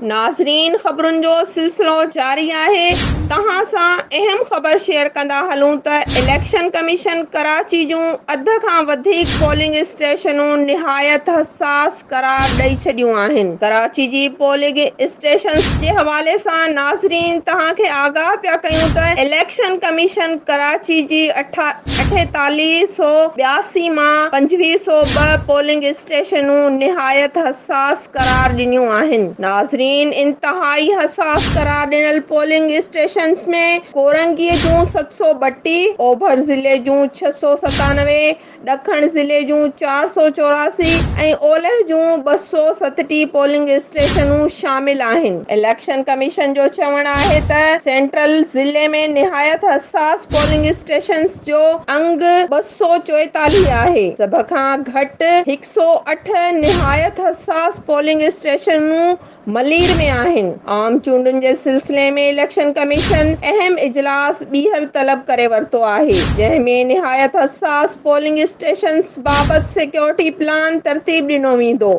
ناظرين خبرن جو سلسلو جاري آهي توهان سان اهم خبر شيئر ڪندا هلون ته اليڪشن ڪميشن ڪراچي جون اڌ کان وڌيڪ پولنگ اسٽيشنون نهايت حساس قرار ڏئي ڇڏيون آهن ڪراچي جي پولنگ اسٽيشنز جي حوالي سان ناظرين توهان کي آگاهه پيا ڪيون ته اليڪشن ڪميشن ڪراچي جي 4882 مان 2502 پولنگ اسٽيشنون نهايت حساس قرار ڏنيون آهن. ناظرين انتهائي حساس قرار ڏنل پولنگ اسٽيشنز ۾ ڪورنگي جون 732، اوڀر ضلعي جون 697، ڏکڻ ضلعي جون 484 ۽ اولهه جون 237 پولنگ اسٽيشنون شامل آهن. اليڪشن ڪميشن جو چوڻ آهي ته سينٽرل ضلعي ۾ نهايت حساس پولنگ اسٽيشنز جو انگ 244 آهي، سڀ کان گهٽ 108 نهايت حساس پولنگ اسٽيشنون ملير ۾ آهن. عام چونڊن جي سلسلي ۾ اليڪشن ڪميشن اهم اجلاس ٻيهر طلب ڪري ورتو آهي، جنهن ۾ نهايت حساس پولنگ اسٽيشنز بابت سيڪيورٽي پلان ترتيب ڏنو ويندو.